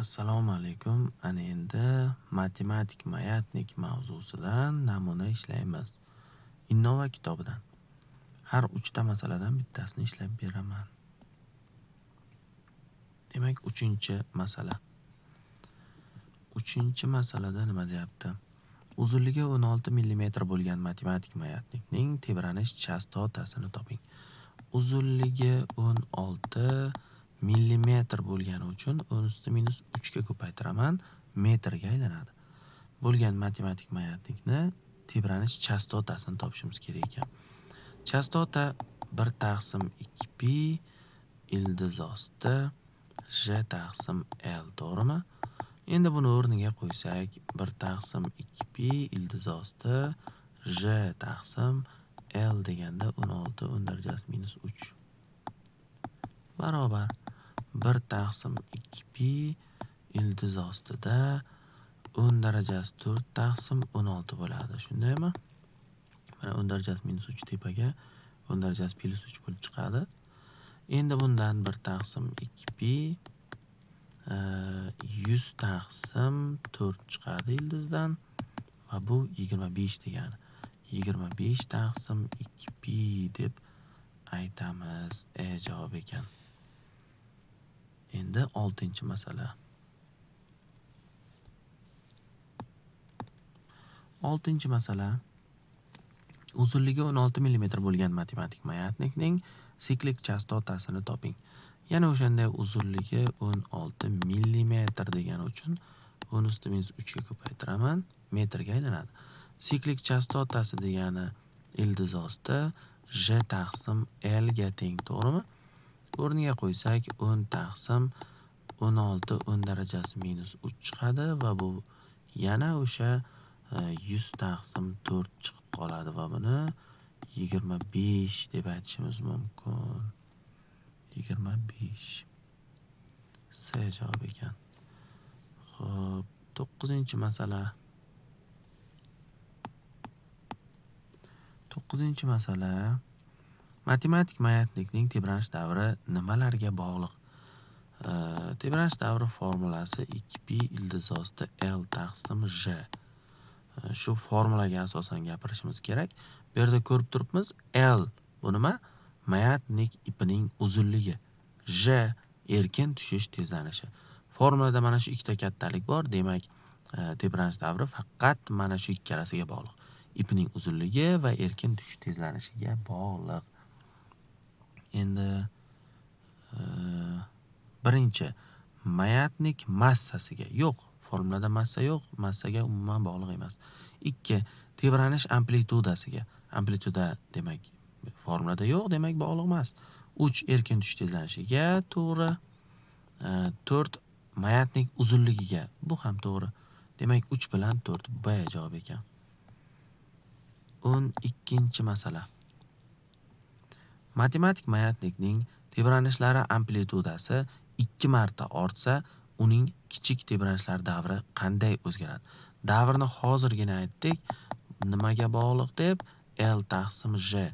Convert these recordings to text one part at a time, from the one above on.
Assalomu alaykum. Ana endi matematik mayatnik mavzusidan namuna ishlaymiz. Innova kitobidan. Har 3 ta masaladan bittasini ishlab beraman. Demak, 3-masala. 3-masalada nima deyapti? Uzunligi 16 mm bo'lgan matematik mayatnikning tebranish chastotasini toping. Uzunligi 16 millimetr bo'lgani uchun 10⁻³ ga ko'paytiraman, metrga aylanadi. Bo'lgan matematik mayatnikni tebranish chastotasini topishimiz kerak ekan. Chastota 1/2 pi ildiz osti j taqsim l, to'g'rimi? Endi buni o'rniga qo'ysak 1/2 pi ildiz osti j taqsim l deganda 16 10⁻³ barobar 1/2 pi ildiz ostida 10⁴ taqsim 16 bo'ladi. Shundaymi? Mana 10⁻³ tepaga 10⁺ bo'lib chiqadi. Endi bundan 1/2 pi 100 taqsim 4 chiqadi ildizdan va bu 25 degani. 25 taqsim 2 pi deb aytamiz. E javob ekan. Endi 6-masala. 6-masala. Uzunligi 16 mm bo'lgan matematik mayatnikning siklik chastotasini toping. Yana o'shanday uzunligi 16 mm degani uchun 10⁻³ ga ko'paytiraman, metrga aylanadi. Siklik chastotasi degani ildiz osti j taqsim l ga teng, to'g'rimi? O'rniga qo'ysak 10 taqsim 16 10⁻³ chiqadi va bu yana o'sha 100 taqsim 4 chiqib qoladi va buni 25 deb aytishimiz mumkin. 25 S javob ekan. Xo'p, 9-masala. 9-masala. Matematik mayatnikning tebranish davri nimalarga bog'liq? Tebranish davri formulasi 2 pi ildiz osti l taqsim j. Shu formulaga asosan gapirishimiz kerak. Bu yerda ko'rib turibmiz, L bu nima? Mayatnik ipining uzunligi. J erkin tushish tezlanishi. Formulada mana shu ikkita kattalik bor, demak, tebranish davri faqat mana shu ikkalasiga bog'liq. Ipining uzunligi va erkin tushish tezlanishiga bog'liq. Endi birinchi mayatnik massasiga yo'q, formulada massa yo'q, massaga umuman bog'liq emas. 2 tebranish amplitudasiga. Amplituda demak formulada yo'q, demak bog'liq emas. 3 erkin tushish tezlanishiga to'g'ri. 4 mayatnik uzunligiga, bu ham to'g'ri. Demak 3 bilan 4 B javob ekan. 12-masala. Matematik mayatnikning tebranishlari amplitudasi 2 marta ortsa, uning kichik tebranishlar davri qanday o'zgaradi? Davrni hozirgina aytdik. Nimaga bog'liq deb? L taqsim J.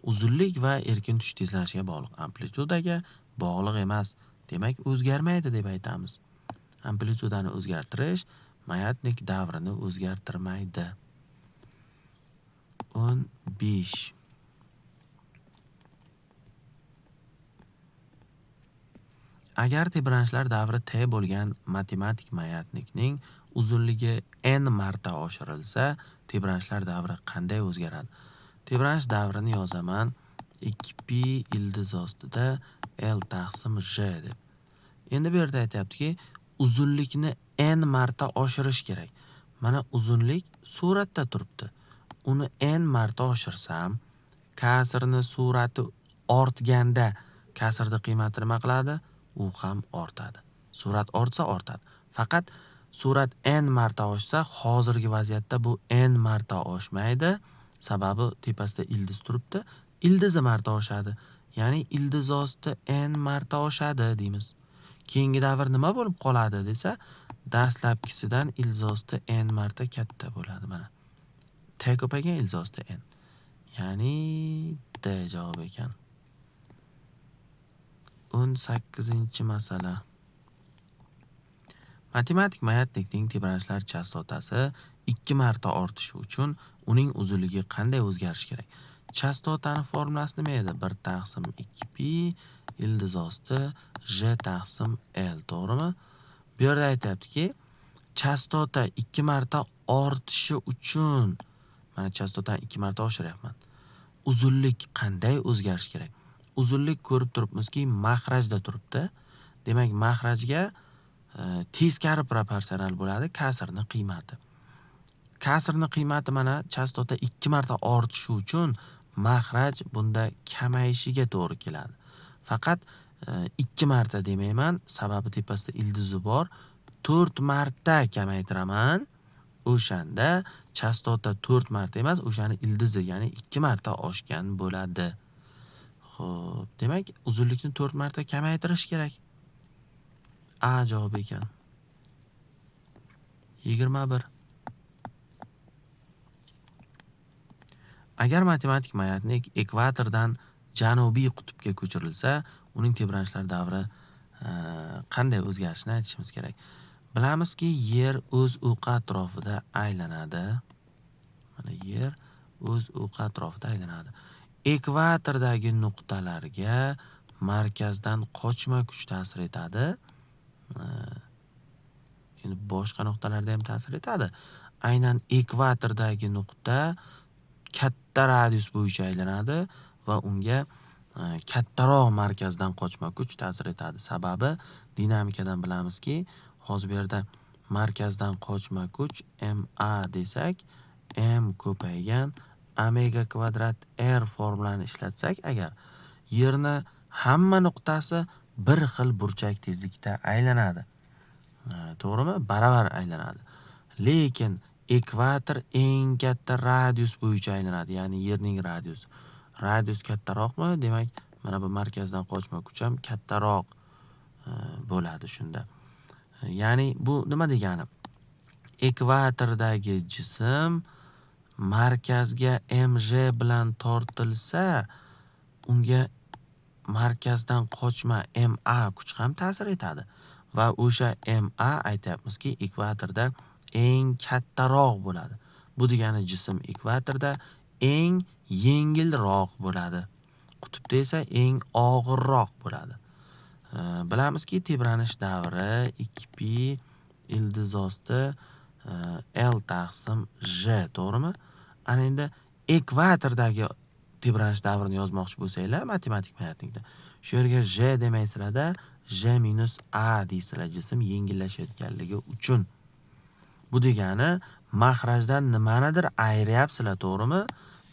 Uzunlik va erkin tushish tezlanishiga bog'liq. Amplitudaga bog'liq emas. Demak, o'zgarmaydi deb aytamiz. Amplitudani o'zgartirish mayatnik davrini o'zgartirmaydi. 15. Agar tebranishlar davri T bo'lgan matematik mayatnikning uzunligi n marta oshirilsa, tebranishlar davri qanday o'zgaradi? Tebranish davrini yozaman 2 pi ildiz ostida L taqsim J deb. Endi bu yerda aytayaptiki, uzunlikni n marta oshirish kerak. Mana uzunlik suratda turibdi. Uni n marta oshirsam, kasrni surati ortganda kasrning qiymati nima qiladi? U ham ortadi. Surat ortsa ortadi. Faqat surat n marta oshsa, hozirgi vaziyatda bu n marta oshmaydi. Sababi tepasida ildiz turibdi. Ildizi marta oshadi. Ya'ni ildiz osti n marta oshadi deymiz. Keyingi davr nima bo'lib qoladi desa, dastlabkisidan ildiz osti n marta katta bo'ladi mana. T ko'paygan ildiz osti n. Ya'ni D javob ekan. 18-masala. Matematik mayatnikning tebranishlar chastotasi 2 marta ortishi uchun uning uzunligi qanday o'zgarishi kerak? Chastotani formulasi nima edi? 1 taqsim 2 pi ildiz osti j taqsim l, to'g'rimi? Bu yerda aytayaptiki, chastota 2 marta ortishi uchun, mana chastotani 2 marta oshiryapman. Uzunlik qanday o'zgarishi kerak? Uzunlik ko'rib turibmizki, mahrajda turibdi. Demak, mahrajga teskari proporsional bo'ladi kasrning qiymati. Kasrning qiymati mana chastota 2 marta ortishi uchun mahraj bunda kamayishiga to'g'ri keladi. Faqat 2 marta demayman, sababi tepasida ildizi bor. 4 marta kamaytiraman. O'shanda chastota 4 marta emas, o'shani ildizi, ya'ni 2 marta oshgan bo'ladi. Xo'p, demak, uzunlikni 4 marta kamaytirish kerak. A javobi ekan. 21. Agar matematik mayatnik ekvatordan janubiy qutbga ko'chirilsa, uning tebranishlar davri qanday o'zgarishini aytishimiz kerak. Bilamizki, Yer o'z o'qi atrofida aylanadi. Mana Yer o'z o'qi atrofida aylanadi. Ekvatordagi nuqtalarga markazdan qochma kuch ta'sir etadi. Endi boshqa nuqtalarda ham ta'sir etadi. Aynan ekvatordagi nuqta katta radius bo'yicha aylanadi va unga kattaroq markazdan qochma kuch ta'sir etadi. Sababi dinamikadan bilamizki, hozir bu yerda markazdan qochma kuch MA desak, M ko'paygan omega kvadrat R formulani ishlatsak, agar Yerni hamma nuqtasi bir xil burchak tezlikda aylanadi. To'g'rimi? Baravar aylanadi. Lekin ekvator eng katta radius bo'yicha aylanadi, ya'ni Yerning radiusi. Radius kattaroqmi? Demak, mana bu markazdan qochma kuch ham kattaroq bo'ladi shunda. Ya'ni bu nima degani? Ekvatordagi jism markazga MJ bilan tortilsa, unga markazdan qochma MA kuch ham ta'sir etadi va o'sha MA aytyapmizki, ekvatorda eng kattaroq bo'ladi. Bu degani jism ekvatorda eng yengilroq bo'ladi. Qutbda esa eng og'irroq bo'ladi. Bilamizki, tebranish davri 2 pi ildiz osti L taqsim J, to'g'rimi? Ana endi ekvatordagi tebranish davrini yozmoqchi bo'lsanglar, matematik mayatnikda shu yerga J demaysizlarda, J minus A deysizlar, jism yengillashayotganligi uchun. Bu degani mahrajdan nimanidir ayryapsizlar, to'g'rimi?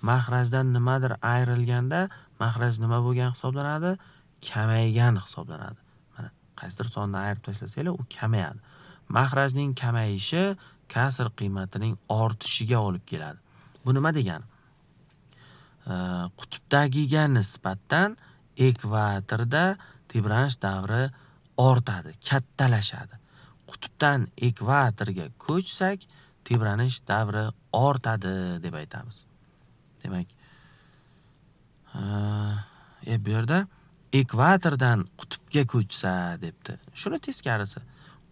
Mahrajdan nimadir ayrilganda mahraj nima bo'lgan hisoblanadi? Kamaygan hisoblanadi. Mana qaysidir sonni ayirib tashlasanglar, u kamayadi. Mahrajning kamayishi kasr qiymatining ortishiga olib keladi. Bu nima degani? Qutbdagiga nisbatan ekvatorda tebranish davri ortadi, kattalashadi. Qutbdan ekvatorga ko'chsak, tebranish davri ortadi deb aytamiz. Demak, bu yerda ekvatordan qutbga ko'chsa debdi. Shuni teskarisi.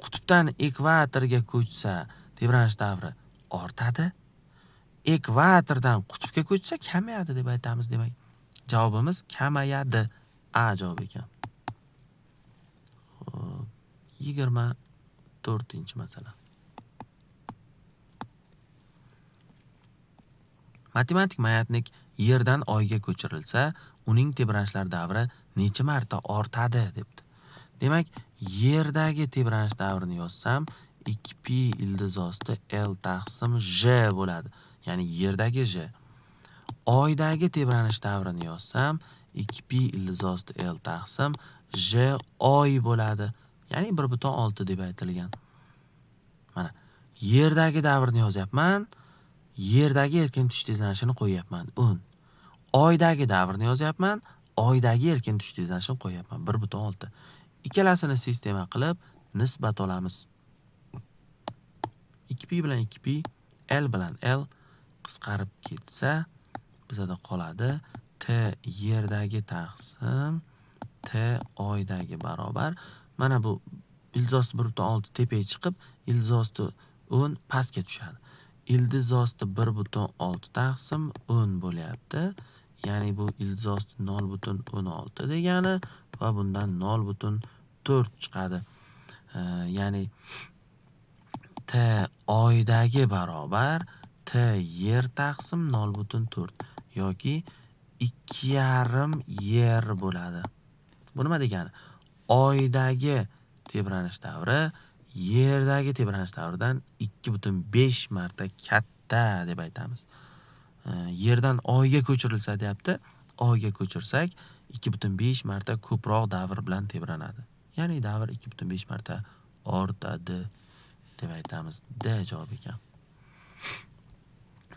Qutbdan ekvatorga ko'chsa tebranish davri ortadi. Ekvatordan qutbga ko'chsa kamayadi deb aytamiz. Demak, javobimiz kamayadi. A javobi ekan. Xo'p, 24-masala. Matematik mayatnik Yerdan Oyga ko'chirilsa, uning tebranishlar davri necha marta ortadi debdi. Demak, Yerdagi tebranish davrini yozsam, 2 pi ildiz osti L taqsim J bo'ladi. Ya'ni Yerdagi J. Oydagi tebranish davrini yozsam, 2 pi ildiz osti L taqsim J oy bo'ladi. Ya'ni 1.6 deb aytilgan. Mana Yerdagi davrni yozyapman. Yerdagi erkin tushish tezlanishini qo'yyapman 10. Oydagi davrni yozyapman. Oydagi erkin tushish tezlanishini qo'yyapman 1.6. Ikkalasini sistema qilib nisbat olamiz. 2 pi bilan 2 pi, L bilan L qisqarib ketsa, bizada qoladi T yerdagi taqsim T oydagi barobar. Mana bu Ildiz osti 1.6 tepaga chiqib, ildiz osti 10 pastga tushadi. Ildiz osti 1.6 taqsim 10 bo'lyapti. Ya'ni bu ildiz osti 0.16 degani va bundan 0.4 chiqadi. Ya'ni T oydagi barobar T yer taqsim 0.4 yoki 2,5 yer bo'ladi. Bu nima degani? Oydagi tebranish davri yerdagi tebranish davridan 2.5 marta katta deb aytamiz. Yerdan oyga ko'chirilsa deyapti. Oyga ko'chirsak 2.5 marta ko'proq davr bilan tebranadi. Ya'ni davr 2.5 marta ortadi deb aytamiz. D javob ekan.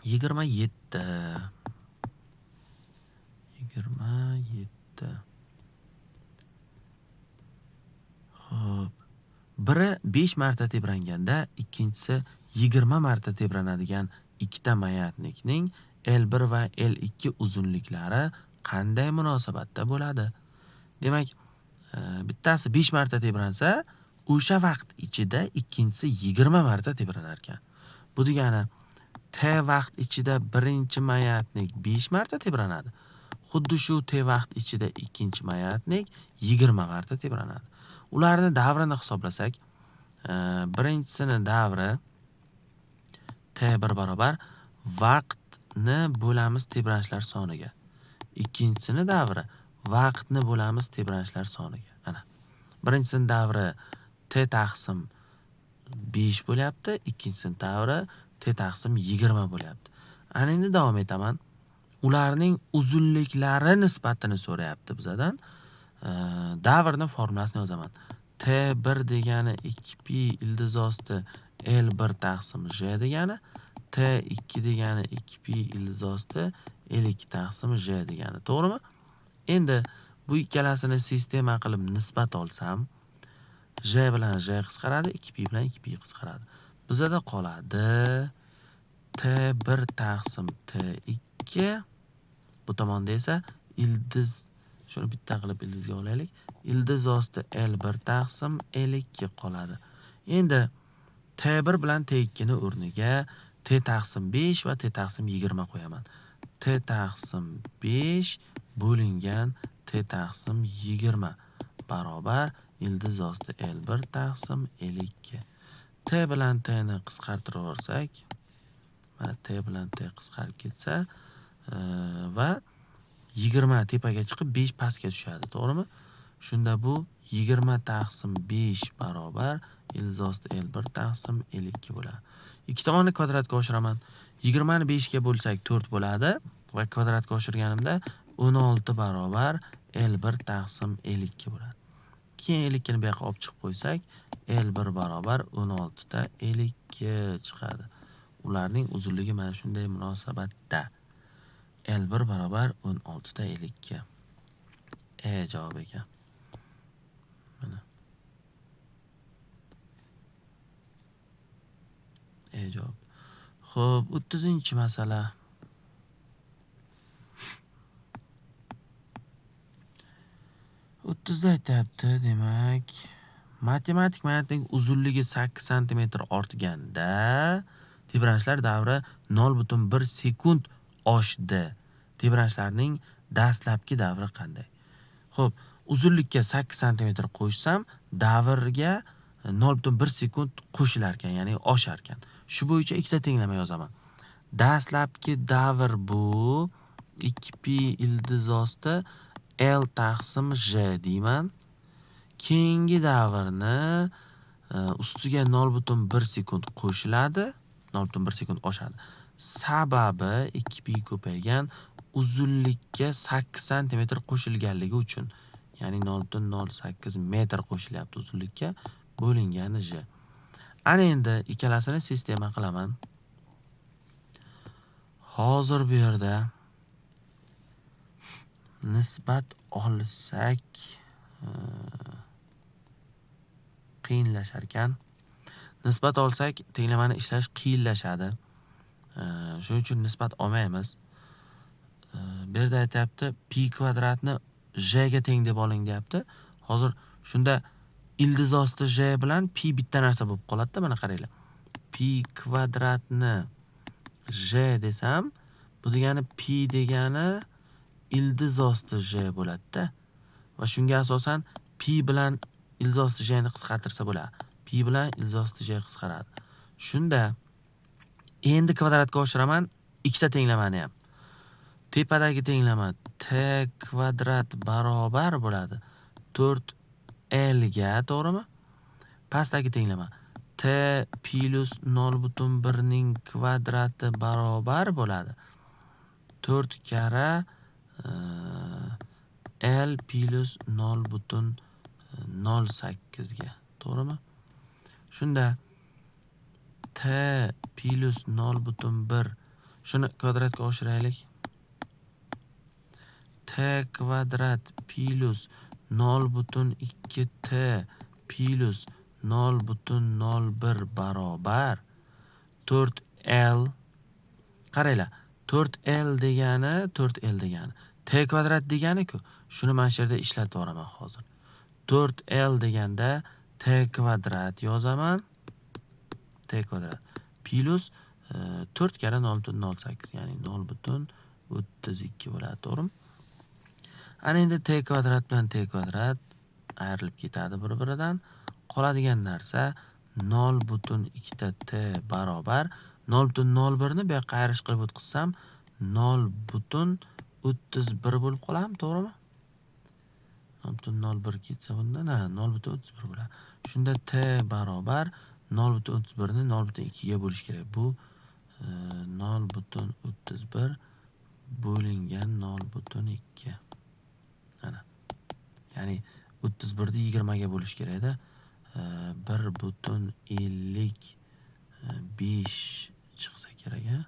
27. 27. Xo'p. Biri 5 marta tebranganda, ikkinchisi 20 marta tebranadigan ikkita mayatnikning L1 va L2 uzunliklari qanday munosabatda bo'ladi? Demak, bittasi 5 marta tebransa, o'sha vaqt ichida ikkinchisi 20 marta tebranar ekan. Bu degani T vaqt ichida birinchi mayatnik 5 marta tebranadi. Xuddi shu T vaqt ichida ikkinchi mayatnik 20 marta tebranadi. Ularni davrini hisoblasak, birinchisini davri T1 barobar vaqtni bo'lamiz tebranishlar soniga. Ikkinchisini davri vaqtni bo'lamiz tebranishlar soniga. Ana. Birinchisini davri T taqsim 5 bo'lyapti, ikkinchisini davri T taqsim 20 bo'lyapti. Ana endi davom etaman. Ularning uzunliklari nisbatini so'rayapti bizadan. Davrning formulasini yozaman. T1 degani 2pi ildiz osti L1 taqsim J degani, T2 degani 2pi ildiz osti L2 taqsim J degani, to'g'rimi? Endi bu ikkalasini sistema qilib nisbat olsam, J bilan J qisqaradi, 2pi bilan 2pi qisqaradi. Bizada qoladi T1 taqsim T2, bu tomonda esa ildiz, shuni bitta qilib ildizga olaylik. Ildiz osti L1 taqsim L2 qoladi. Endi T1 bilan T2 ni o'rniga T taqsim 5 va T taqsim 20 qo'yaman. T taqsim 5 bo'lingan T taqsim 20 barobar ildiz osti L1 taqsim L2. T bilan T ni qisqartirib yuborsak, mana T bilan T qisqarib ketsa, va 20 tepaga chiqib 5 pastga tushadi, to'g'rimi? Shunda bu 20 taqsim 5 barobar ildiz osti L1 taqsim L2 bo'ladi. Ikki tomonni kvadratga oshiraman. 20 ni 5 ga bo'lsak 4 bo'ladi va kvadratga oshirganimda 16 barobar L1 taqsim L2 bo'ladi. Keyin L2 ni bu yoqqa olib chiqib qo'ysak, L1 barobar 16 ta L2 chiqadi. Ularning uzunligi mana shunday munosabatda. L1 barobar 16 ta L2. E javob ekan. Mana. E javob. Xo'p, 30-masala. 30da aytyapti, demak, matematik mayatning uzunligi 8 santimetr ortganda tebranishlar davri 0.1 sekund oshdi. Tebranishlarning dastlabki davri qanday? Xo'p, uzunlikka 8 santimetr qo'shsam, davrga 0.1 sekund qo'shilar ekan, ya'ni oshar ekan. Shu bo'yicha ikkita tenglama yozaman. Dastlabki davr bu 2pi ildiz osti L taqsim J deyman. Keyingi davrni ustiga 0.1 sekund qo'shiladi, 0.1 sekund oshadi. Sababi 2pi ko'paygan uzunlikka 8 santimetr qo'shilganligi uchun, ya'ni 0.08 metr qo'shilyapti uzunlikka, bo'lingani J. Ana endi ikkalasini sistema qilaman. Hozir bu yerda nisbat olsak, qiyinlashar ekan. Nisbat olsak, tenglamani ishlash qiyinlashadi. Shuning uchun nisbat olmaymiz. Bu yerda aytyapti, pi kvadratni j ga teng deb oling deyapti. Hozir shunda Ildiz osti j bilan pi bitta narsa bo'lib qoladi-da, mana qaranglar. Pi kvadratni j desam, bu degani pi degani ildiz osti j bo'ladi-da. Va shunga asosan pi bilan ildiz osti j ni qisqartirsa bo'ladi. Pi bilan ildiz osti j qisqaradi. Shunda endi kvadratga oshiraman ikkita tenglamani ham. Tepadagi tenglama t kvadrat barobar bo'ladi 4l ga, to'g'rimi? Pastdagi tenglama t plus 0.1 ning kvadrati barobar bo'ladi 4 karra l plus 0.08 ga, to'g'rimi? Shunda t plus 0.1 shuni kvadratga oshiraylik. T kvadrat plus 0.2 t plus 0.01 barobar 4l. Qaranglar, 4l degani 4l degani t kvadrat degani-ku. Shuni mana shu yerda ishlatib yuboraman hozir. 4l deganda t kvadrat yozaman. T kvadrat plus 4 karra 0.08, ya'ni 0.32 bo'ladi, to'g'rimi? Ana endi t kvadrat bilan t kvadrat ayrilib ketadi bir-biridan. Qoladigan narsa 0.2 t barobar 0.01 ni bu yoqqa ayirish qilib o'tkazsam 0.31 bo'lib qoladimi, to'g'rimi? 0.01 ketsa bundan, ha, 0.31 bo'ladi. Shunda t barobar 0.31 ni 0.2 ga bo'lish kerak. Bu 0.31 bo'lingan 0.2. Ana. Ya'ni 31 ni 20 ga bo'lish kerakda. 1.55 chiqsa kerak, ha?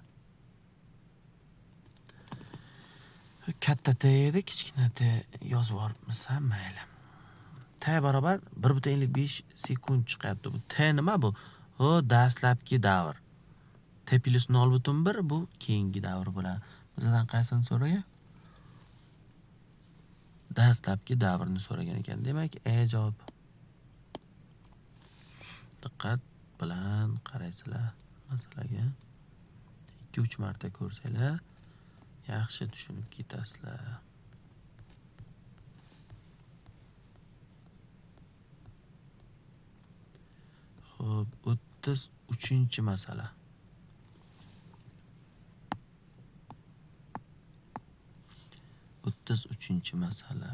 Katta t edi, kichkina t yozib yuboribmiz, ha, mayli. T barobar 1.55 sekund chiqyapti. Bu t nima bu? O dastlabki davr. T plus 0.1 bu keyingi davr bo'ladi. Bizdan qaysini so'ragan? Dastlabki davrni so'ragan ekan. Demak, E javob. Diqqat bilan qaraysizlar masalaga. 2-3 marta ko'rsanglar yaxshi tushunib ketasizlar. Xo'p, 33-masala. 33-masala.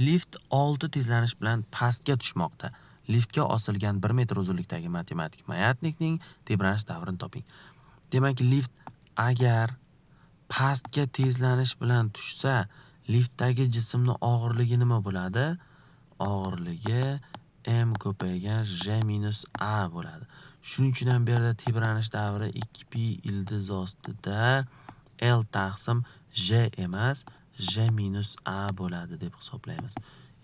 Lift 6 tezlanish bilan pastga tushmoqda. Liftga osilgan 1 metr uzunlikdagi matematik mayatnikning tebranish davrini toping. Demak, lift agar pastga tezlanish bilan tushsa, liftdagi jismning og'irligi nima bo'ladi? Og'irligi m ko'paygan j minus a bo'ladi. Shuning uchun ham bu yerda tebranish davri 2 pi ildiz ostida l taqsim j emas, j minus a bo'ladi deb hisoblaymiz.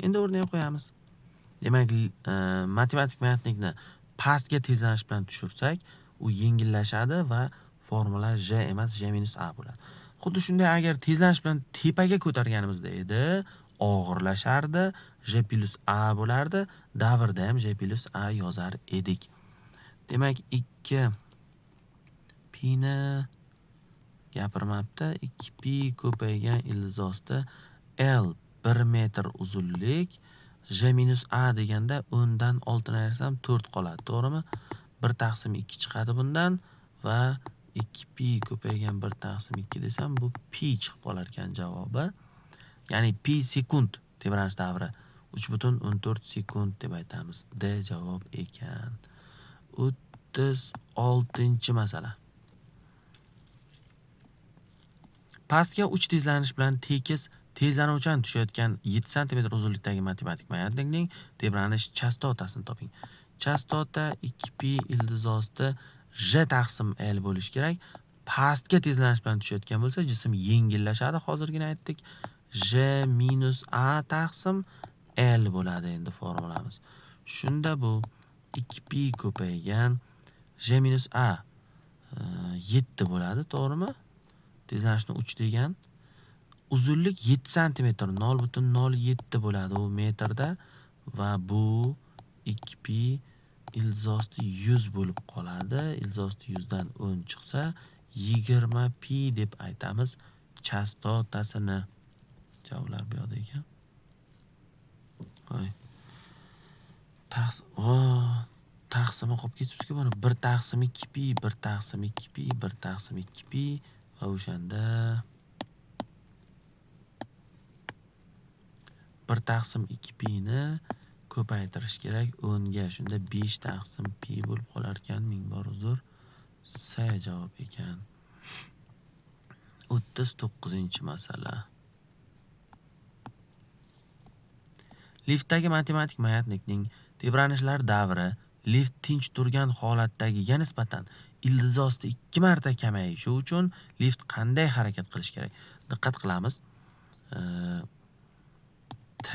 Endi o'rniga qo'yamiz. Demak, matematik mayatnikni pastga tezlanish bilan tushirsak, u yengillashadi va formula j emas, j minus a bo'ladi. Xuddi shunday agar tezlanish bilan tepaga ko'targanimizda edi, og'irlashardi, j plus a bo'lardi, davrda ham j plus a yozar edik. Demak, 2 pi ni gapirmabdi, 2 pi ko'paygan ildiz osti l 1 metr uzunlik, j minus a deganda 10 dan 6 ni ayirsam 4 qoladi, to'g'rimi? 1 taqsim 2 chiqadi bundan va 2 pi ko'paygan 1 taqsim 2 desam bu pi chiqib qolar ekan javobi. Ya'ni pi sekund tebranish davri 3.14 sekund deb aytamiz. D javob ekan. 36-masala. Pastga 3 tezlanish bilan tekis tezlanuvchan tushayotgan 7 santimetr uzunlikdagi matematik mayatnikning tebranish chastotasini toping. Chastota 2 pi ildiz osti j taqsim l bo'lishi kerak. Pastga tezlanish bilan tushayotgan bo'lsa, jism yengillashadi, hozirgina aytdik. J minus a taqsim l bo'ladi endi formulamiz. Shunda bu 2 pi ko'paygan j minus a 7 bo'ladi, to'g'rimi? Tezlanishni 3 degan. Uzunlik 7 santimetr, 0.07 bo'ladi u metrda Va bu 2 pi ildiz osti 100 bo'lib qoladi. Ildiz osti 100 dan 10 chiqsa 20 pi deb aytamiz chastotasini. Javoblar bu yoqda ekan. Voy. Taqsimi qolib ketibdi-ku buni. 1 taqsim 2 pi, 1 taqsim 2 pi, 1 taqsim 2 pi va o'shanda 1 taqsim 2 pi ni ko'paytirish kerak 10 ga. Shunda 5 taqsim pi bo'lib qolar ekan. Ming bor uzr. S javob ekan. 39-masala. Liftdagi matematik mayatnikning tebranishlar davri lift tinch turgan holatdagiga nisbatan ildiz osti 2 marta kamayishi uchun lift qanday harakat qilish kerak? Diqqat qilamiz. T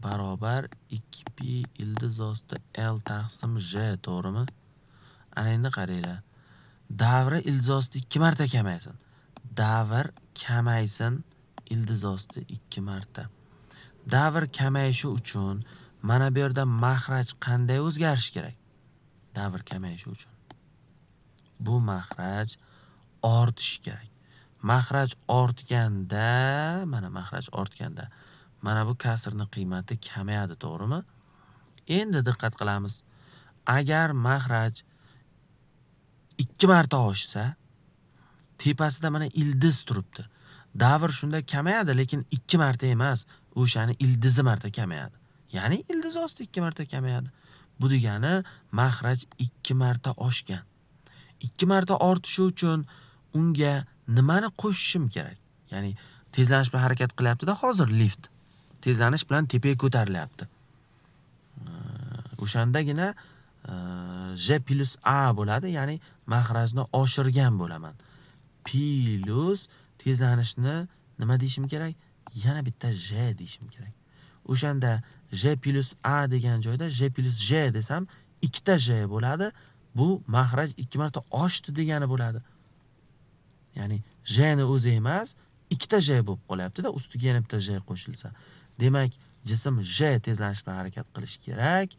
barobar 2 pi ildiz osti L taqsim J, to'g'rimi? Ana endi qaranglar. Davri ildiz osti 2 marta kamaysin. Davr kamaysin ildiz osti 2 marta. Davr kamayishi uchun mana bu yerda mahraj qanday o'zgarishi kerak? Davr kamayishi uchun bu mahraj ortishi kerak. Mahraj ortganda, mana mahraj ortganda mana bu kasrning qiymati kamayadi, to'g'rimi? Endi diqqat qilamiz. Agar mahraj 2 marta oshsa, tepasida mana ildiz turibdi. Davr shunda kamayadi, lekin 2 marta emas, o'shani ildizi marta kamayadi. Ya'ni ildiz osti 2 marta kamayadi. Bu degani mahraj 2 marta oshgan. 2 marta ortishi uchun unga nimani qo'shishim kerak? Ya'ni tezlanish bilan harakat qilyapti-da hozir lift. Tezlanish bilan tepaga ko'tarilyapti. O'shandagina J plus A bo'ladi, ya'ni mahrajni oshirgan bo'laman. Plus tezlanishni nima deyishim kerak? Yana bitta J deyishim kerak. O'shanda J plus A degan joyda J plus J desam ikkita J bo'ladi. Bu mahraj 2 marta oshdi degani bo'ladi. Ya'ni J ni o'zi emas, ikkita J bo'lib qolyapti-da, ustiga yana bitta J qo'shilsa. Demak, jism J tezlanish bilan harakat qilish kerak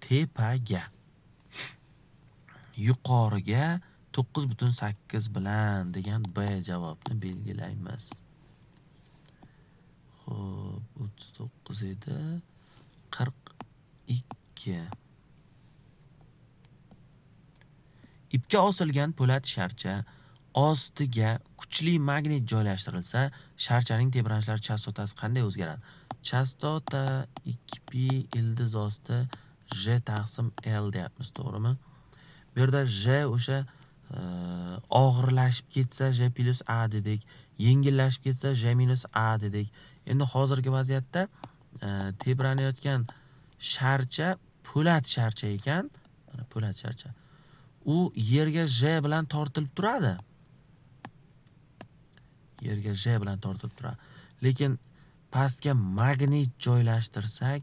tepaga. Yuqoriga 9.8 bilan degan B javobni belgilaymiz. Xo'p, 39 edi. 42. Ipga osilgan po'lat sharcha ostiga kuchli magnit joylashtirilsa, sharchaning tebranishlar chastotasi qanday o'zgaradi? Chastota 2 pi ildiz osti J taqsim L deyapmiz, to'g'rimi? Bu yerda J o'sha og'irlashib ketsa J plus A dedik, yengillashib ketsa J minus A dedik. Endi hozirgi vaziyatda tebranayotgan sharcha po'lat sharcha ekan. Mana po'lat sharcha. U yerga J bilan tortilib turadi. Yerga J bilan tortilib turadi. Lekin pastga magnit joylashtirsak,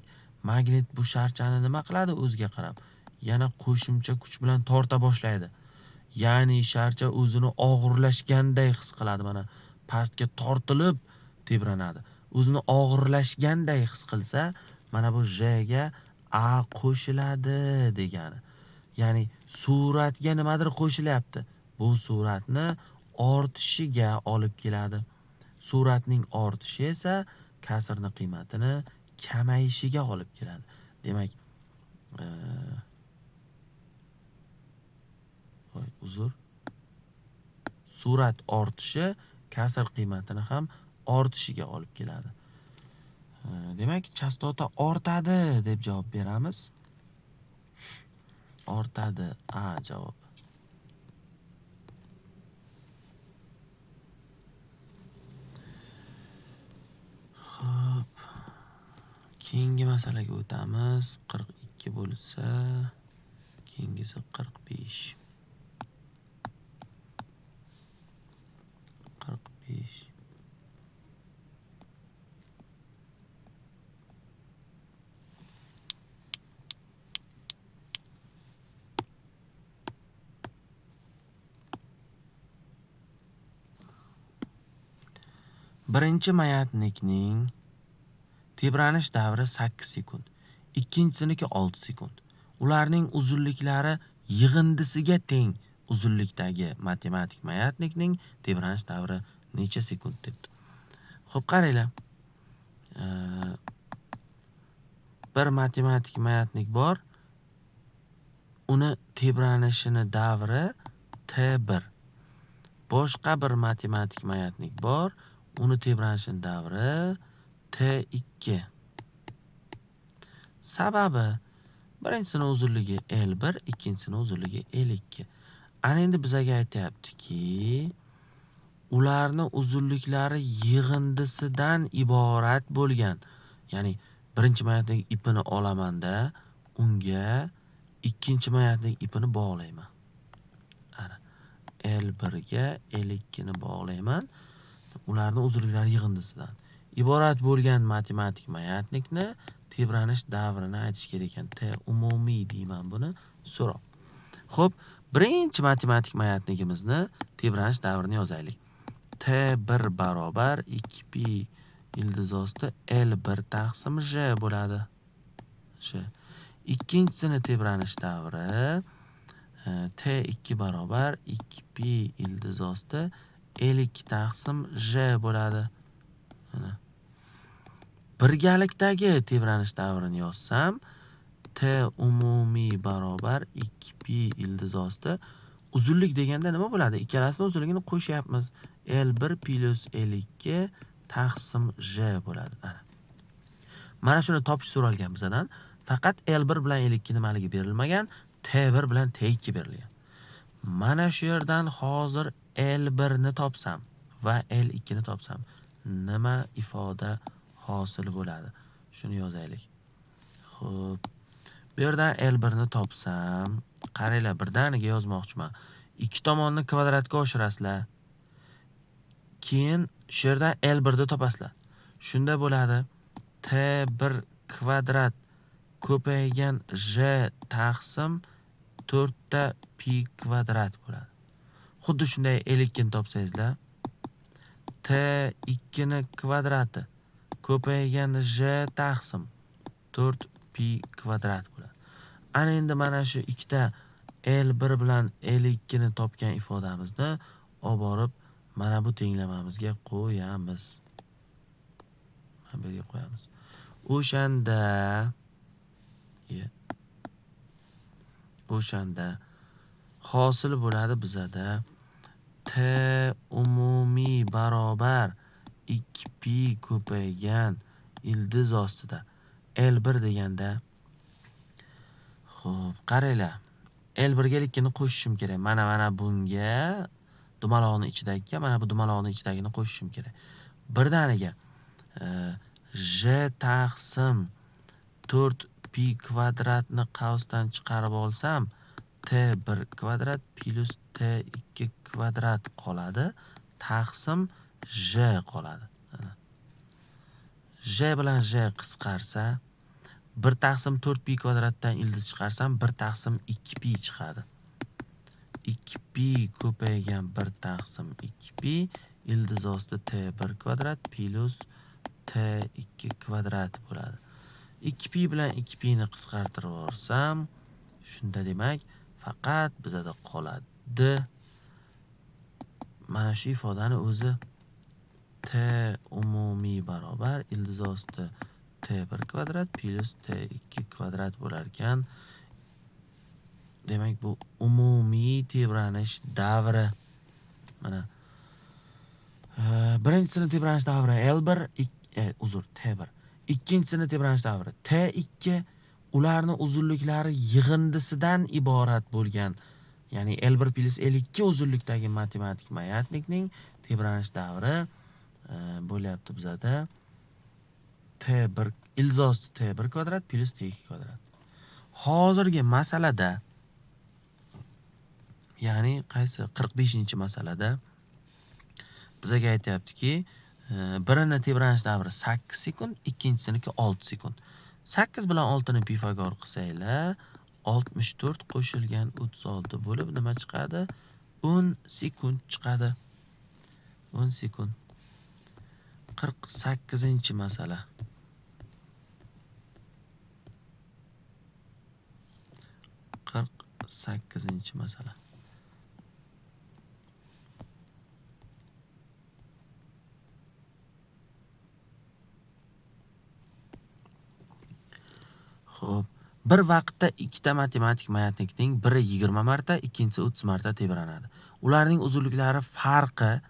magnit bu sharchani nima qiladi o'ziga qarab? Yana qo'shimcha kuch bilan torta boshlaydi. Ya'ni sharcha o'zini og'irlashganday his qiladi. Mana pastga tortilib tebranadi. O'zini og'irlashganday his qilsa, mana bu J ga A qo'shiladi degani. Ya'ni suratga nimadir qo'shilyapti. Bu suratni ortishiga olib keladi. Suratning ortishi esa kasrning qiymatini kamayishiga olib keladi. Demak, voy, uzr. Surat ortishi kasr qiymatini ham ortishiga olib keladi. Demak, chastota ortadi deb javob beramiz. Ortadi A javob. Xo'p. Keyingi masalaga o'tamiz. 42 bo'lsa, keyingisi 45. 45. Birinchi mayatnikning tebranish davri 8 sekund, ikkinchisiniki 6 sekund. Ularning uzunliklari yig'indisiga teng uzunlikdagi matematik mayatnikning tebranish davri necha sekund debdi. Xo'p, qaranglar. Bir matematik mayatnik bor. Uni tebranishini davri T1. Boshqa bir matematik mayatnik bor. Uni tebranishini davri T2. Sababi birinchisini uzunligi L1, ikkinchisini uzunligi L2. Ana endi bizaga aytayaptiki, ularni uzunliklari yig'indisidan iborat bo'lgan. Ya'ni birinchi mayatnik ipini olamanda, unga ikkinchi mayatnik ipini bog'layman. Ana L1 ga L2 ni bog'layman. Ularni uzunliklari yig'indisidan iborat bo'lgan matematik mayatnikni tebranish davrini aytish kerak ekan. T umumiy deyman buni so'roq. Xo'p, birinchi matematik mayatnikimizni tebranish davrini yozaylik. T1 barobar 2pi ildiz osti L1 taqsim J bo'ladi. J. Ikkinchisini tebranish davri T2 barobar 2pi ildiz osti L2 taqsim J bo'ladi. Mana. Birgalikdagi tebranish davrini yozsam, T umumiy barobar 2pi ildiz osti uzunlik deganda nima bo'ladi? Ikkalasini uzunligini qo'shyapmiz. L1 plus L2 taqsim J bo'ladi. Ana. Mana shuni topish so'ralgan bizadan. Faqat L1 bilan L2 nimaligi berilmagan, T1 bilan T2 berilgan. Mana shu yerdan hozir L1 ni topsam va L2 ni topsam, nima ifoda hosil bo'ladi? Shuni yozaylik. Xo'p. Bu yerdan L1 ni topsam, qaranglar, birdaniga yozmoqchiman. Ikki tomonni kvadratga oshirasizlar. Keyin shu yerdan L1 ni topasizlar. Shunda bo'ladi T1 kvadrat ko'paygan J taqsim 4 ta pi kvadrat bo'ladi. Xuddi shunday L2 ni topsangizlar, T2 ni kvadrati ko'paygan J taqsim 4 pi kvadrat bo'ladi. Ana endi mana shu ikkita L1 bilan L2 ni topgan ifodamizni olib borib mana bu tenglamamizga qo'yamiz. Mana bu yerga qo'yamiz. O'shanda hosil bo'ladi bizada T umumiy barobar 2pi ko'paygan ildiz ostida L1 deganda, xo'p, qaranglar. L1 ga L2 ni qo'shishim kerak. Mana bunga dumaloqning ichidagiga, mana bu dumaloqning ichidagini qo'shishim kerak. Birdaniga J taqsim 4 pi kvadratni qavsdan chiqarib olsam, T1 kvadrat plus T2 kvadrat qoladi, taqsim J qoladi. Mana. J bilan J qisqarsa, 1 taqsim 4 pi kvadratdan ildiz chiqarsam, 1 taqsim 2 pi chiqadi. 2 pi ko'paygan 1 taqsim 2 pi ildiz osti T1 kvadrat plus T2 kvadrat bo'ladi. 2 pi bilan 2 pi ni qisqartirib yuborsam, shunda demak faqat bizada qoladi mana shu ifodani o'zi T umumiy barobar ildiz osti T1 kvadrat plus T2 kvadrat bo'lar ekan. Demak, bu umumiy tebranish davri. Mana birinchisini tebranish davri L1, uzr, T1. Ikkinchisini tebranish davri T2. Ularni uzunliklari yig'indisidan iborat bo'lgan, ya'ni L1 plus L2 uzunlikdagi matematik mayatnikning tebranish davri bo'lyapti bizada T1 ildiz osti T1 kvadrat plus T2 kvadrat. Hozirgi masalada, ya'ni qaysi 45-masalada bizaga aytyaptiki, birini tebranish davri 8 sekund, ikkinchisiniki 6 sekund. 8 bilan 6 ni Pifagor qilsanglar, 64 qo'shilgan 36 bo'lib nima chiqadi? 10 sekund chiqadi. 10 sekund. 48-masala. 48-masala. Xo'p, bir vaqtda ikkita matematik mayatnikning biri 20 marta, ikkinchisi 30 marta tebranadi. Ularning uzunliklari farqi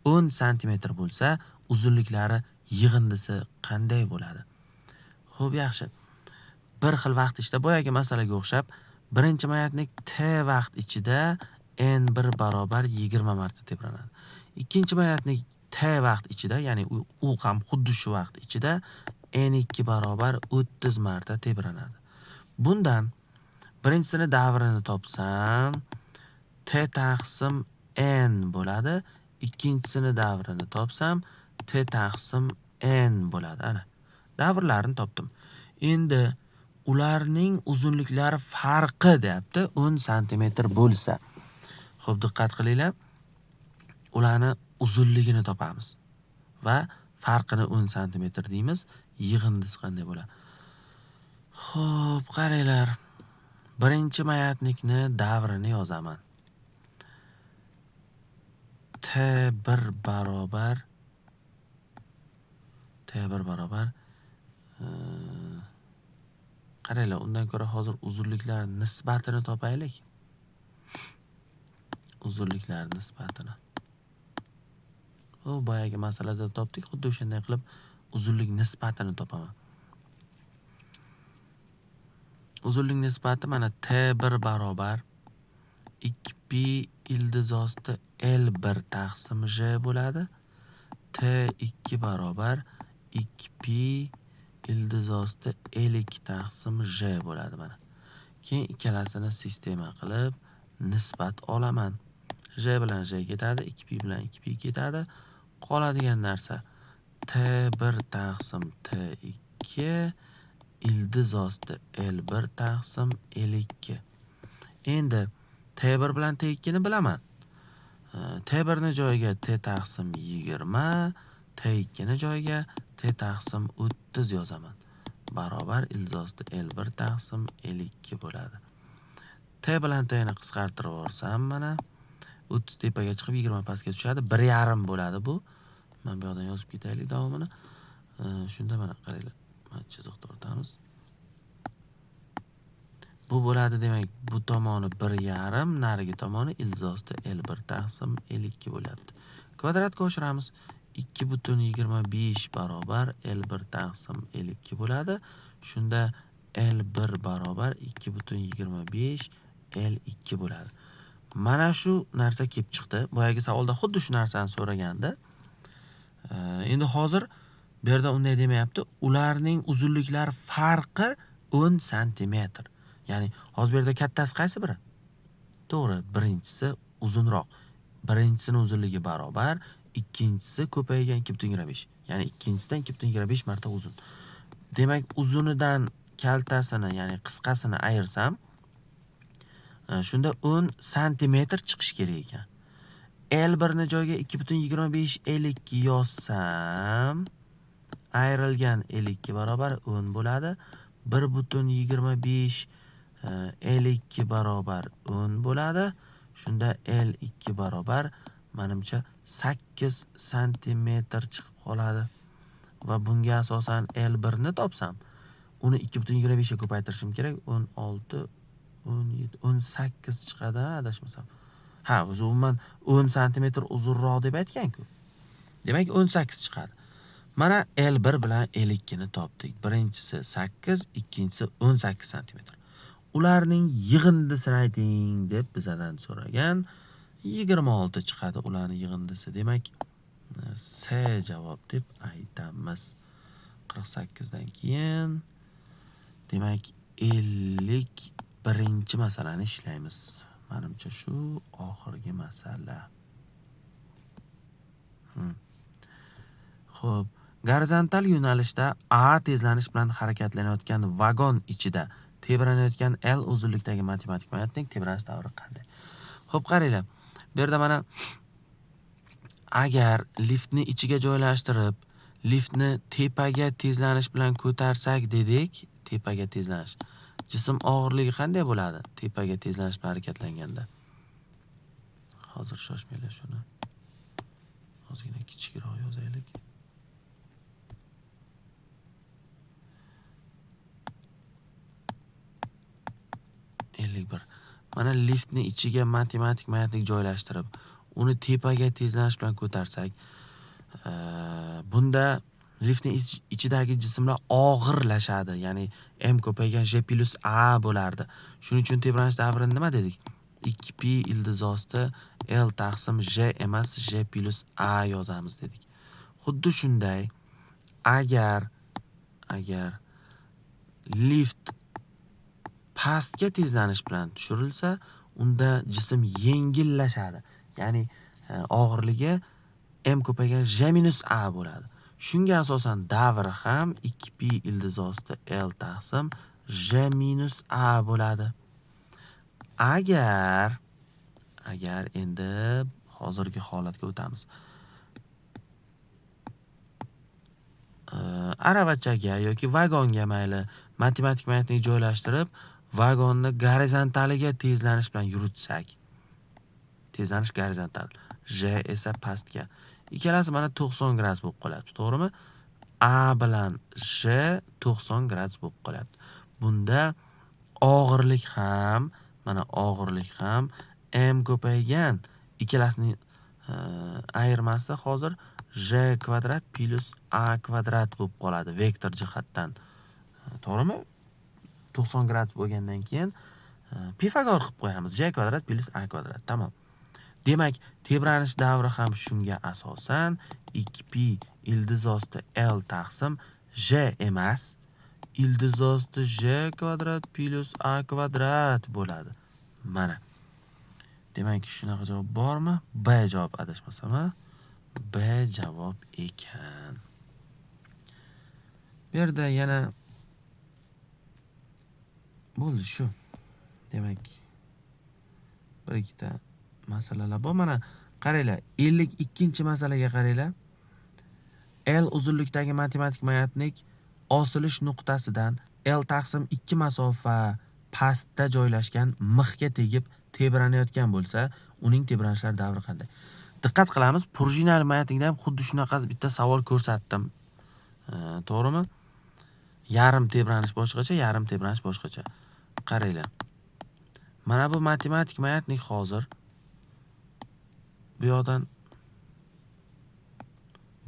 10 sm bo'lsa, uzunliklari yig'indisi qanday bo'ladi? Xo'p, yaxshi. Bir xil vaqt ichida boyagi masalaga o'xshab, birinchi mayatnik t vaqt ichida n1 barobar 20 marta tebranadi. Ikkinchi mayatnik t vaqt ichida, ya'ni u ham xuddi shu vaqt ichida n2 barobar 30 marta tebranadi. Bundan birinchisini davrini topsam, t taqsim n bo'ladi. Ikkinchisini davrini topsam, t taqsim n bo'ladi. Ana, davrlarini topdim. Endi ularning uzunliklari farqi deyapti, 10 sm bo'lsa. Xo'p, diqqat qilinglar. Ularni uzunligini topamiz va farqini 10 sm deymiz. Yig'indisi qanday bo'ladi? Xo'p, qaranglar. Birinchi mayatnikni davrini yozaman. T1 barobar T1 barobar qaranglar, undan ko'ra hozir uzunliklar nisbatini topaylik. Uzunliklar nisbatini. U boyagi masalada topdik, xuddi o'shanday qilib uzunlik nisbatini topaman. Uzunlik nisbati mana T1 barobar 2pi ildiz osti L1 taqsim J bo'ladi. T2 barobar 2pi ildiz osti L2 taqsim J bo'ladi mana. Keyin ikkalasini sistema qilib nisbat olaman. J bilan J ketadi, 2pi bilan 2pi ketadi. Qoladigan narsa T1 taqsim T2 ildiz osti L1 taqsim L2. Endi T1 bilan T2 ni bilaman. T1 ni joyiga T taqsim 20, T2 ni joyiga T taqsim 30 yozaman. Barobar ildiz osti L1 taqsim L2 bo'ladi. T bilan T ni qisqartirib yuborsam mana 30 tepaga chiqib 20 pastga tushadi. 1,5 bo'ladi bu. Mana bu yoqdan yozib ketaylik davomini. Shunda mana qaranglar, mana chiziq tortamiz. Bu bo'ladi, demak, bu tomoni 1,5, narigi tomoni ildiz osti L1 taqsim L2 bo'lyapti. Kvadratga oshiramiz. 2,25 barobar L1 taqsim L2 bo'ladi. Shunda L1 barobar 2,25 L2 bo'ladi. Mana shu narsa kelib chiqdi. Boyagi savolda xuddi shu narsani so'raganda. Endi hozir bu yerda unday demayapti. Ularning uzunliklari farqi 10 sm. Ya'ni hozir bu yerda kattasi qaysi biri? To'g'ri, birinchisi uzunroq. Birinchisini uzunligi barobar, ikkinchisi ko'paygan 2,25. Ya'ni ikkinchisidan 2,25 marta uzun. Demak, uzunidan kaltasini, ya'ni qisqasini ayirsam, shunda 10 sm chiqish kerak ekan. L1 ni joyiga 2,25 L2 yozsam, ayrilgan L2 barobar 10 bo'ladi. 1,25 L2 barobar 10 bo'ladi. Shunda L2 barobar menimcha 8 sm chiqib qoladi. Va bunga asosan L1 ni topsam, uni 2,25 ga ko'paytirishim kerak. 16, 17, 18 chiqadi, adashmasam. Ha, o'zi umuman 10 sm uzunroq deb aytgan-ku. Demak, 18 chiqadi. Mana L1 bilan L2 ni topdik. Birinchisi 8, ikkinchisi 18 sm. Ularning yig'indisini ayting deb bizadan so'ragan. 26 chiqadi ularning yig'indisi. Demak, S javob deb aytamiz. 48 dan keyin demak 51-masalani ishlaymiz. Menimcha shu oxirgi masala. Xo'p, gorizontal yo'nalishda A tezlanish bilan harakatlanayotgan vagon ichida tebranayotgan L uzunlikdagi matematik mayatnik tebranish davri qanday? Xo'p, qaranglar. Bu yerda mana agar liftni ichiga joylashtirib, liftni tepaga tezlanish bilan ko'tarsak dedik, tepaga tezlanish. Jism og'irligi qanday bo'ladi tepaga tezlanish bilan harakatlanganda? Hozir shoshmanglar, shuni ozgina kichikroq yozaylik. 51. Mana liftni ichiga matematik mayatnik joylashtirib, uni tepaga tezlanish bilan ko'tarsak, bunda liftning ichidagi jismlar og'irlashadi. Ya'ni m ko'paygan j plus a bo'lardi. Shuning uchun tebranish davrini nima dedik? 2pi ildiz osti l taqsim j emas j plus a yozamiz dedik. Xuddi shunday, agar lift pastga tezlanish bilan tushirilsa, unda jism yengillashadi. Ya'ni og'irligi m ko'paygan j minus a bo'ladi. Shunga asosan davr ham 2pi ildiz osti l taqsim j minus a bo'ladi. Agar endi hozirgi holatga o'tamiz. Aravachaga yoki vagonga mayli matematik mayatnik joylashtirib, vagonni gorizontaliga tezlanish bilan yuritsak, tezlanish gorizontal, j esa pastga. Ikkalasi mana 90 gradus bo'lib qoladi, to'g'rimi? A bilan J 90 gradus bo'lib qoladi. Bunda og'irlik ham, mana og'irlik ham m ko'paygan, ikkalasining ayirmasi hozir j kvadrat plus a kvadrat bo'lib qoladi vektor jihatdan. To'g'rimi? 90 gradus bo'lgandan keyin Pifagor qilib qo'yamiz. J kvadrat plus a kvadrat. Tamom. Demak, tebranish davri ham shunga asosan 2pi ildiz osti l taqsim j emas, ildiz osti j kvadrat plus a kvadrat bo'ladi. Mana. Demak, shunaqa javob bormi? B javob, adashmasam, B javob ekan. Bu yerda yana bo'ldi shu. Demak, bir ikkita masalalar bor. Mana qaranglar, 52-masalaga qaranglar. L uzunlikdagi matematik mayatnik osilish nuqtasidan L taqsim 2 masofa pastda joylashgan mixga tegib tebranayotgan bo'lsa, uning tebranishlar davri qanday? Diqqat qilamiz, prujinali mayatnikda ham xuddi shunaqa bitta savol ko'rsatdim. To'g'rimi? Yarim tebranish boshqacha, yarim tebranish boshqacha. Qaranglar. Mana bu matematik mayatnik hozir bu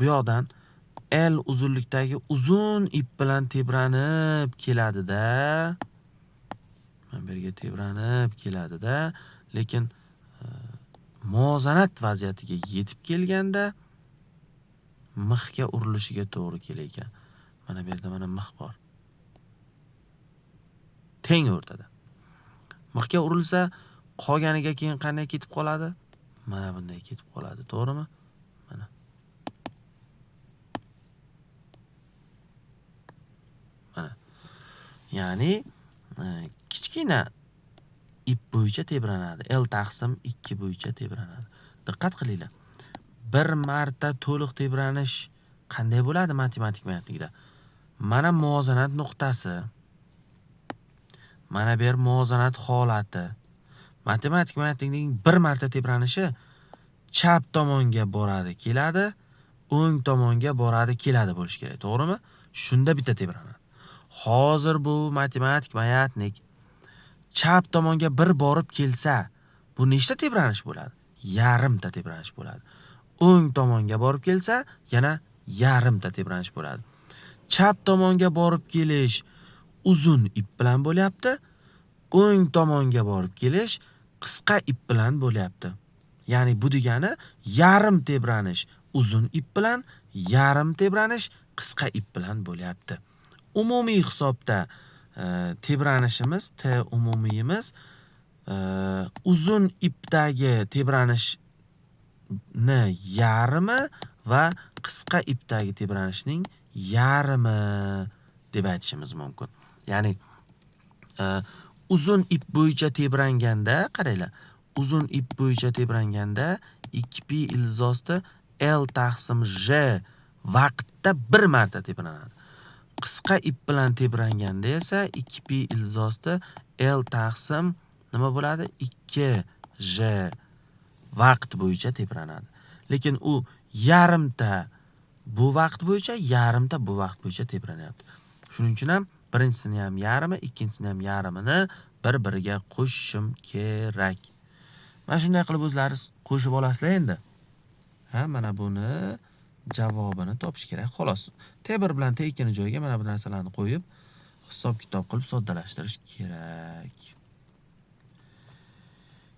yoqdan L uzunlikdagi uzun ip bilan tebranib keladida. Mana bu yerga tebranib keladida, lekin muvozanat vaziyatiga yetib kelganda mixga urilishiga to'g'ri kelar ekan. Mana bu yerda mana mix bor. Teng o'rtada. Mixga urilsa, qolganiga keyin qanday ketib qoladi? Mana bunday ketib qoladi, to'g'rimi? Mana. Mana. Ya'ni kichkina ip bo'yicha tebranadi. L taqsim 2 bo'yicha tebranadi. Diqqat qilinglar. Bir marta to'liq tebranish qanday bo'ladi matematik mayatlikda? Mana muvozanat nuqtasi. Mana bu yer muvozanat holati. Matematik mayatlikning bir marta tebranishi chap tomonga boradi, keladi, o'ng tomonga boradi, keladi bo'lishi kerak, to'g'rimi? Shunda bitta tebranadi. Hozir bu matematik mayatnik chap tomonga bir borib kelsa, bu nechta tebranish bo'ladi? Yarimta tebranish bo'ladi. O'ng tomonga borib kelsa, yana yarimta tebranish bo'ladi. Chap tomonga borib kelish uzun ip bilan bo'lyapti, o'ng tomonga borib kelish qisqa ip bilan bo'lyapti. Ya'ni bu degani yarim tebranish uzun ip bilan, yarim tebranish qisqa ip bilan bo'lyapti. Umumiy hisobda tebranishimiz, T umumiyimiz uzun ipdagi tebranishni yarmi va qisqa ipdagi tebranishning yarmi deb aytishimiz mumkin. Ya'ni uzun ip bo'yicha tebranganda, qaranglar, uzun ip bo'yicha tebranganda 2pi ildiz osti L taqsim J vaqtda bir marta tebranadi. Qisqa ip bilan tebranganda esa 2 pi ildiz osti L taqsim nima bo'ladi? 2 J vaqt bo'yicha tebranadi. Lekin u yarimta bu vaqt bo'yicha, yarimta bu vaqt bo'yicha tebranyapti. Shuning uchun ham birinchisini ham yarmi, ikkinchisini ham yarmini bir-biriga qo'shishim kerak. Mana shunday qilib o'zlaringiz qo'shib olasizlar endi. Ha, mana buni javobini topish kerak, xolos. T1 bilan T2 ni joyiga mana bu narsalarni qo'yib, hisob-kitob qilib soddalashtirish kerak.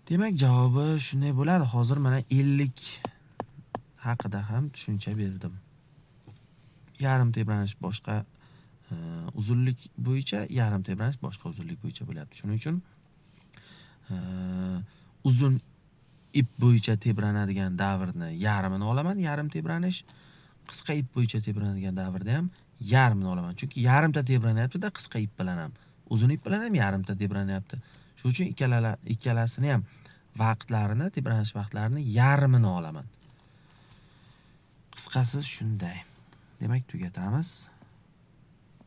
Demak, javobi shunday bo'ladi. Hozir mana 50 haqida ham tushuncha berdim. Yarim tebranish boshqa uzunlik bo'yicha, yarim tebranish boshqa uzunlik bo'yicha bo'lyapti. Shuning uchun uzun ip bo'yicha tebranadigan davrni yarmini olaman, yarim tebranish. Qisqa ip bo'yicha tebranadigan davrda ham yarmini olaman. Chunki yarimta tebranyapti-da qisqa ip bilan ham, uzun ip bilan ham yarimta tebranyapti. Shuning uchun ikkalasini ham vaqtlarini, tebranish vaqtlarini yarmini olaman. Qisqasi shunday. Demak, tugatamiz.